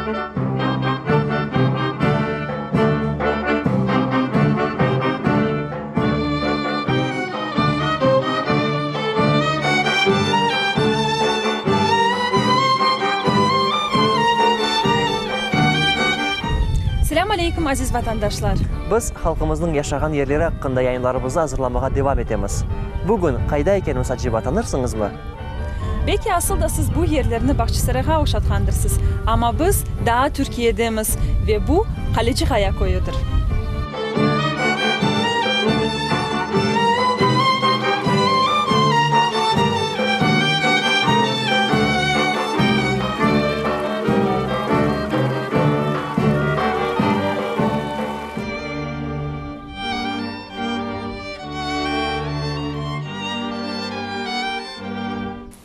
Selâm aleyküm, aziz vatandaşlar! Biz halqımıznıñ yaşağan yerleri aqqında yayınlarımıznı azırlamağa devam etemiz. Bugün qayda ekenimiz aceba tanırsıñızmı? Belki asıl da siz bu yerlerni Bağçasarayğa oşatqandırsız, amma biz daa Türkiyedemiz ve bu Qaleci-Qaya köyüdir.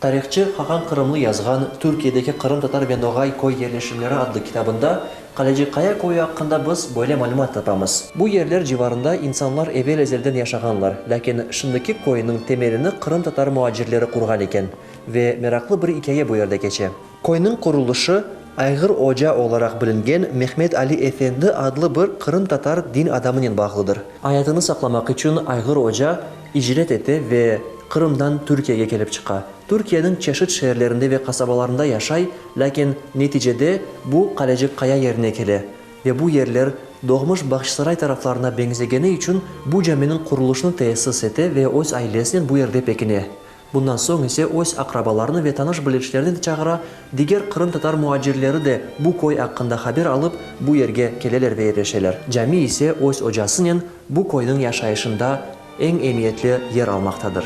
Tarihçı Haqan Qırımlı yazğan Türkiyedeki qırımtatar ve noğay köy yerleşimleri adlı kitabında Qaleci Qaya köyü aqqında biz böyle malümat tapamız. Bu yerler civarında insanlar evel-ezelden yaşağanlar, lâkin şimdiki köyniñ temelini qırımtatar muacirleri qurğan eken. Ve meraqlı bir ikâye bu yerde keçe. Köyniñ qurulışı Ayğır oca olaraq bilingen Mehmet Ali Efendi adlı bir qırımtatar din adamınen bağlıdır. Ayatını saqlamaq içün Ayğır oca icret ete ve Qırımdan Türkiyege kelip çıqa. Türkiyeniñ çeşit şeerlerinde ve qasabalarında yaşay, lâkin neticede bu Qalecik Qaya yerine kele ve bu yerler doğmuş Bağçasaray taraflarına beñzegeni içün bu caminiñ qurulışını teessis ete ve öz ailesinen bu yerde pekine. Bundan soñ ise öz aqrabalarını ve tanış-bilişlerini de çağıra, diger qırımtatar muacirleri de bu köy aqqında haber alıp, bu yerge keleler ve yerleşeler. Cami ise öz ocasınen bu köyniñ yaşayışında eñ emiyetli yer almaqtadır.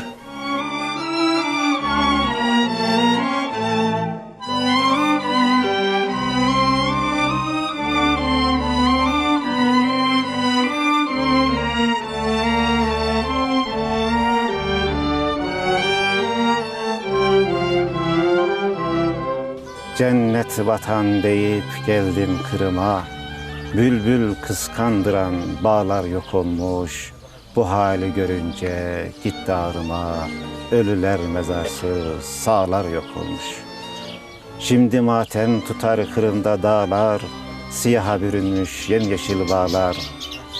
Cennet vatan deyip geldim Qırıma, Bülbül qısqandıran bağlar yoq olmuş, Bu hali görünce gitti ağrıma, Ölüler mezarsız, sağlar yoq olmuş. Şimdi matem tutar Qırımda dağlar, Siyaha bürünmüş yemyeşil bağlar,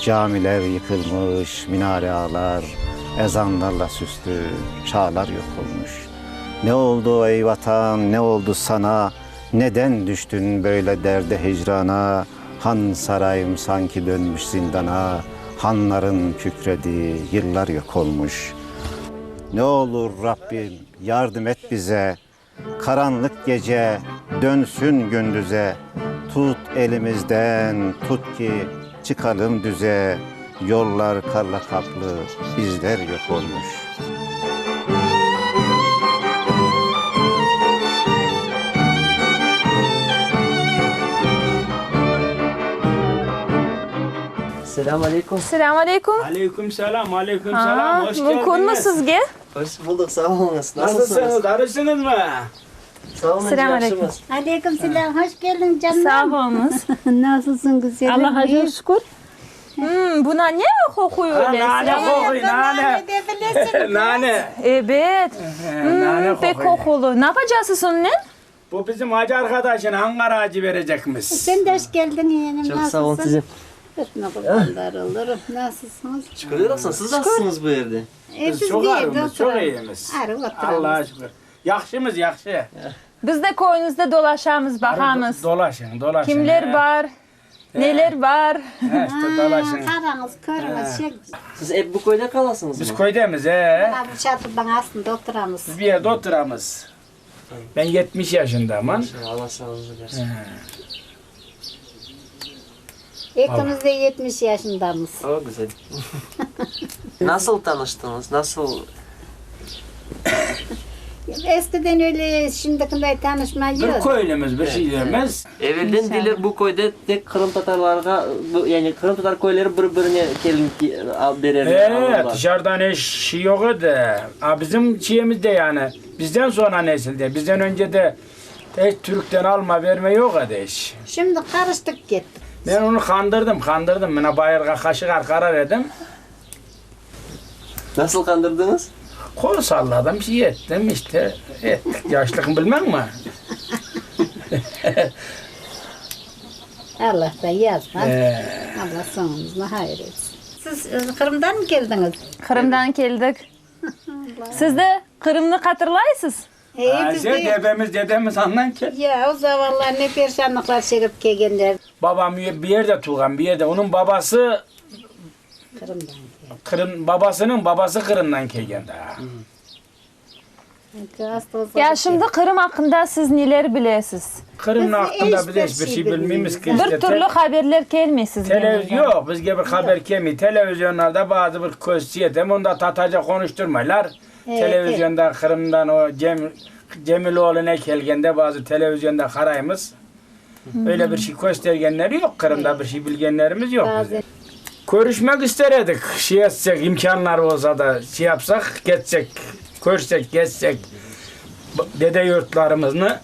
Camiler yıqılmış, minare ağlar, Ezanlarla süslü çağlar yoq olmuş. Ne oldu ey Vatan, ne oldu sana, Neden düştün böyle derde hicrana, Han sarayım sanki dönmüş zindana, Hanların kükrediği yıllar yoq olmuş. Ne olur Rabbim, yardım et bize, Qaranlıq gece dönsün gündüze, Tut elimizden, tut ki, çıqalım düze, Yollar qarla qaplı, izler yoq olmuş. Selâm aleyküm. Selâm aleyküm. Aleyküm selâm, aleyküm selâm, hoş keldiñiz. Mümkünmi sizge? Hoş buldıq, sağ oluñız. Nasılsıñız? Nasılsıñız, arısıñızmı? Sağ olun, Selâm aleyküm. yahşımız. Aleyküm selâm, hoş keldiñ canım. Sağ oluñız. Nasılsıñ güzelim? Allah'a çok şükür. Bu nane mi qoquy öyle? Nane qoquy, nane. Nane de bilesiñ. Nane. Ebet. Nane Pek qoquy. qoqulı. Ne yapacaqsız onınen? Bu bizim acı arqadaşına Ankara acı berecekmiz. Sen de hoş keldiñ yeğenim. Çoq sağ olun size. Öpme qurbanlar olurum. Nasılsıñız? Şükürler olsun. Siz nasılsıñız bu yerde? Biz Biz çoq bu yerde arımız, çoq oturamız. iyimiz. Arı oturamız. Allağa şükür. Yahşımız, yahşı. Biz de köyüñizde dolaşamız, baqamız. Dolaşıñ, dolaşıñ. Kimler bar, neler bar. He, işte dolaşıñ. Qarañız, körüñiz, şek. Siz ep bu köyde qalasıñızmı? Biz köydemiz, e. Mına bu çatırdıñ astında oturamız. Biz bu yerde oturamız. Ben 70 yaşındaman. Allah sağlığınızı bersin. Ekimiz de 70 yaşındamız. O, güzel. Nasıl tanıştıñız? Nasıl? Eskiden öyle şimdikinday tanışma yoq. Bir köylümiz, bir şeylerimiz. Evelden deyler, bu köyde tek qırımtatarlarğa, yani qırımtatar köyleri bir-birine kelin bererler, alırlar. E, tışarıdan eş şey yoq edi. A bizim şeyimizde yani, bizden sonra nesilde, bizden önce de eş türkten alma berme yoq edi eş. Şimdi qarıştık kettik. Men onı qandırdım, qandırdım. Mına bayırğa qaşıqar qarar edim. Nasıl qandırdıñız? Qol salladım, şey ettim, işte, ettik. Yaşlıqnı bilmeñmi? Allah da yazmaz. Allah soñumıznı hayır etsin. Siz Qırımdan mı keldiñiz? Qırımdan keldik. Siz de Qırımnı hatırlaysız? Ayşe, Dedemiz, dedemiz andan keldi. Ya, o zavallılar ne perişanlıqlar çekip kelgenler. Babam bir yerde tuvğan, bir yerde. Onıñ babası Qırımdan keldi. Qırım, babasınıñ babası Qırımdan kelgen daa. Ya şimdi Qırım aqqında siz neler bilesiz? Qırım aqqında biz eç bir şey bilmeymiz ki. Bir türlü haberler kelmey sizge mında? Yoq, bizge bir haber kelmey. Televizyonlarda bazı bir köstsiyet, em onda tatarca konuştırmaylar. Televizyonda Qırımdan o Cemiloğlu ne kelgende bazı televizyonda qaraymız. Öyle bir şey köstergenleri yoq, Qırımda bir şey bilgenlerimiz yoq bizim. Körüşmek ister edik, şey etsek, imkânlar olsa da, şey yapsaq, ketsek, körsek, gezsek dede yurtlarımıznı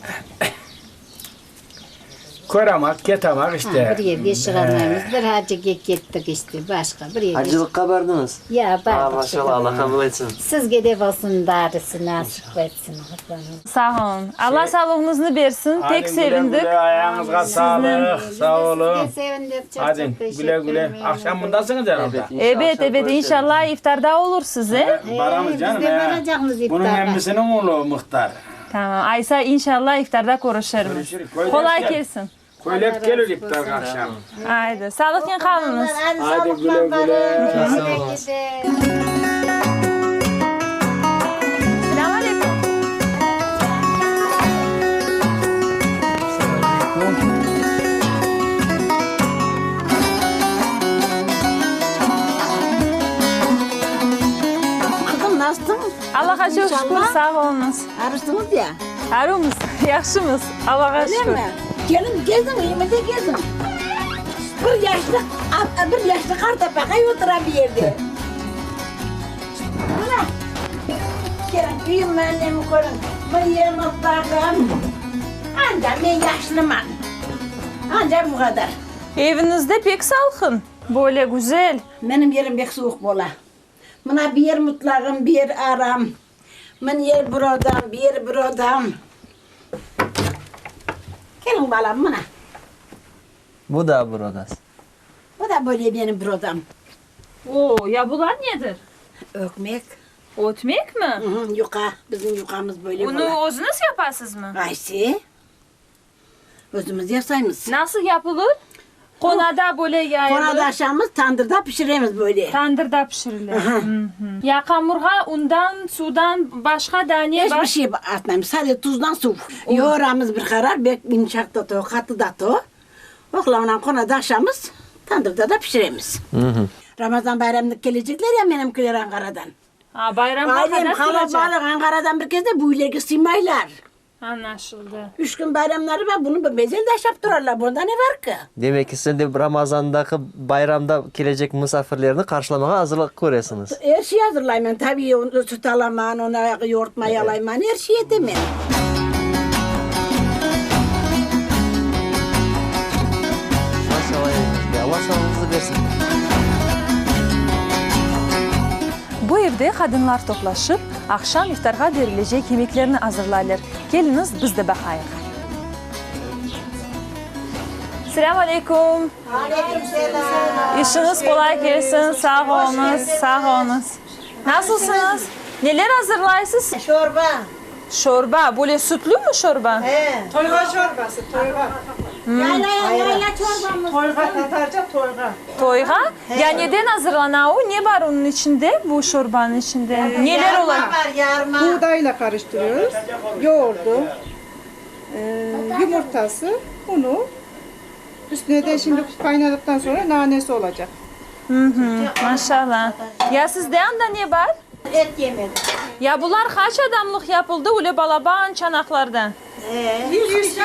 köramaq, ketamaq işte. Bir yerge çıqarmaymız, bir hacıge kettik işte, başqa bir yerge. Hacılıqqa bardıñız? Ya, bardıq. Maşallah, Allah qabul etsin. Sizge de bolsun darısı nasip etsin, qurbanım. Sağ olun. Alla sağlığıñıznı bersin. Pek sevindik. Hadi güle güle, ayağıñızğa sağlıq, sağ olun. Biz de sevindik, çoq Hadi çoq teşekkür güle güle. Aqşam mındasıñız herhalde. Ebet, ebet, inşallah iftarda olursız, e? Baramız canım, Biz de e. baracaqmız iftarğa. Bunıñ emmisiniñ oğlu Muhtar. Tamam, aysa inşallah iftarda körüşermiz. Körüşürük. Köylep Qolay gel. kelsin. Köylep gelir iftarğa aqşam. Aydı, sağlıqnen qalıñız. Haydi güle güle. Güle güle. Selâm aleyküm. Qızım, nasılsıñ? Allahqa çoq şükür, sağ oluñız. Arısıñız ya? Arımız, yahşımız, Allahqa şükür. Öylemi? Keliñ, geziñ, üyümizde geziñ. Bir yaşlı, bir yaşlı qartapaqay otura bir yerde. Mına, keliñ, üyümni, annemi körüñ. Bir yer mutfağım. Anca men yaşlıman. Anca bu qadar. Eviñizde pek salqın, böyle güzel. Menim yerim pek suvuq bola. Mına bir yer mutlağım, bir yer aram. Mın yer bir odam, bir yer bir odam. Keliñ, balam, mına. Bu da bir odası. Bu da böyle menim bir odam. O, ya bular nedir? Ögmek. Ötmek mi? Hı, yuqa. Bizim yuqamız böyle bola. Bunı özüñiz yapasızmı? Ayse. Özümiz yasaymız. Nasıl yapılır? Qonada böyle yayılır. Qonada aşamız, tandırda pişiremiz böyle. Tandırda pişirilir. Ya qamurğa undan, suvdan başqa daa ne bar? Eç bir şey atmaymız, sade tuzdan suv. Yoğuramız bir qarar, bek yımşaq da to, qattı da to. Oqlavnan qonada aşamız, tandırda da pişiremiz. Ramazan bayramında kelecekler ya menimkiler Anqaradan. A, bayramğa qadar Ailem, qalabalıq, Anqaradan bir kez de bu üylerge sıymaylar. Añlaşıldı. Üç kün bayramları bar, bunı bir mezel de aşap turarlar, bunda ne bar ki? Demek ki, sen de Ramazandaki bayramda kelecek musafirlerni qarşılamağa azırlıq köresiñiz. Er şey azırlayman, tabiiy, onı süt alaman, ona yoğurt mayalayman, er şey etemen. Maşallah eviñizge, Allah sağlığıñıznı bersin. Bu evde qadınlar toplaşıp, aqşam iftarğa berilecek yemeklerni azırlaylar. Keliñiz, biz de baqayıq. Selâm aleyküm! Aleyküm selâm! İşiñiz qolay kelsin, sağ oluñız, sağ oluñız. Nasılsıñız? Neler azırlaysız? Şorba. Şorba, böyle sütlümi şorba? He. Toyğa şorbası, toyğa. Yayla, yayla çorbamız. Toyğa, tatarca toyğa. Toyğa? Ya neden azırlana o? Ne bar onıñ içinde, bu şorbanıñ içinde? Neler ola? Yarma bar, yarma. Buğdayla qarıştırıyoruz, yoğurdu, yumurtası, unu, üstüne de şimdi qaynadıqtan sonra nanesi olacaq. Maşallah. Ya sizde anda ne bar? Et yemedik. Ya bular qaç adamlıq yapıldı öyle balaban çanaqlarda? 100 kişi.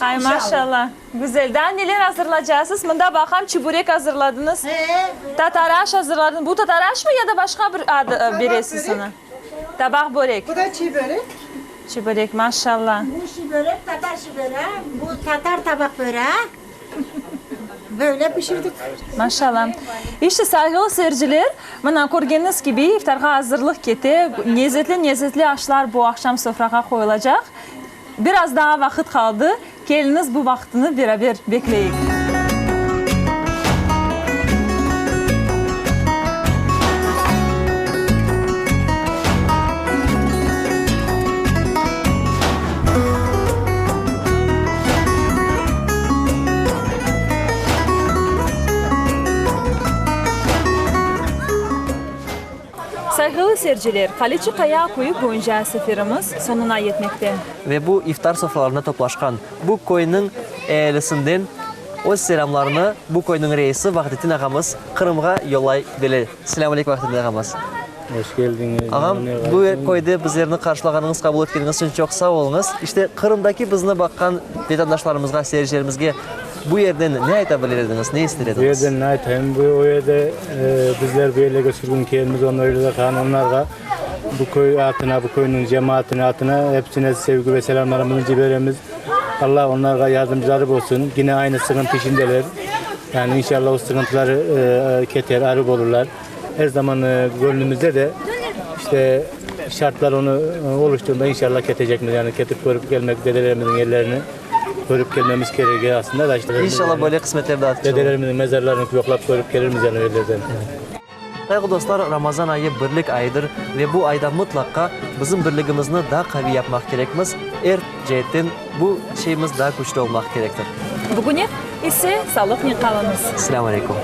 Ay, maşallah. Güzel. Daa neler azırlacasız? Mında baqam, çiburek azırladıñız. Tataraş azırladıñız. Bu tataraşmı ya da başqa bir ad beresiz oña? Tabaq börek. Bu da çiğ börek. Çiburek, maşallah. Bu şiberek, tatar şibere, bu tatar tabaq böreği. Böyle pişirdik. Maşallah. İşte, sayğılı seyirciler, mına, körgeniñiz kibi, iftarğa azırlıq kete, lezetli-lezetli aşlar bu aqşam sofrağa qoyulacaq. Biraz daa vaqıt qaldı, keliñiz bu vaqıtnı beraber bekleyik. seyirciler, Qaleçi Qaya köyü boyunca seferimiz soñuna yetmekte. Ve bu iftar sofralarında toplaşqan bu köyniñ ealisinden öz selâmlarını bu köyniñ reisi Vahdettin ağamız Qırımğa yollay bile. Selâm aleyk Vahdettin ağamız. Hoş keldiñiz. Ağam, bu köyde bizlerni qarşılağanıñız, qabul etkeniñiz içün çoq sağ oluñız. İşte, Qırımdaki bizni baqqan vetandaşlarımızğa, seyircilerimizge bu yerden ne ayta bilir ediñiz, ne ister ediñiz? Bu yerden ne aytayım? Bu o yerde bizler bu yerlerge sürgün kelmiz, onlar öyle qalğan, onlarğa bu köy atına, bu köyniñ cemaatınıñ atına hepsine sevgi ve selâmlarımıznı ciberemiz. Allah onlarğa yardımcıları bolsun. Yine aynı sıqıntı içindeler. Yani inşallah o sıqıntıları keter, arı olurlar. Er zaman gönlümizde de işte şartlar onı oluştuğunda inşallah ketecekmiz. Yani ketip körip kelmek dedelerimizin yerlerini körip kelmemiz kerek aslında da işte. İnşallah böyle qısmetler daa çıqar. Dedelerimizin mezarlarını yoqlap körip kelirmiz yani o yerlerden. Sayğılı dostlar, Ramazan ayı birlik ayıdır ve bu ayda mıtlaqqa bizim birligimizni daa qaviy yapmaq kerekmiz, er ceetten bu şeyimiz daa küçlü olmaq kerektir. Bugüne ise sağlıqnen qalıñız. Selâm aleyküm.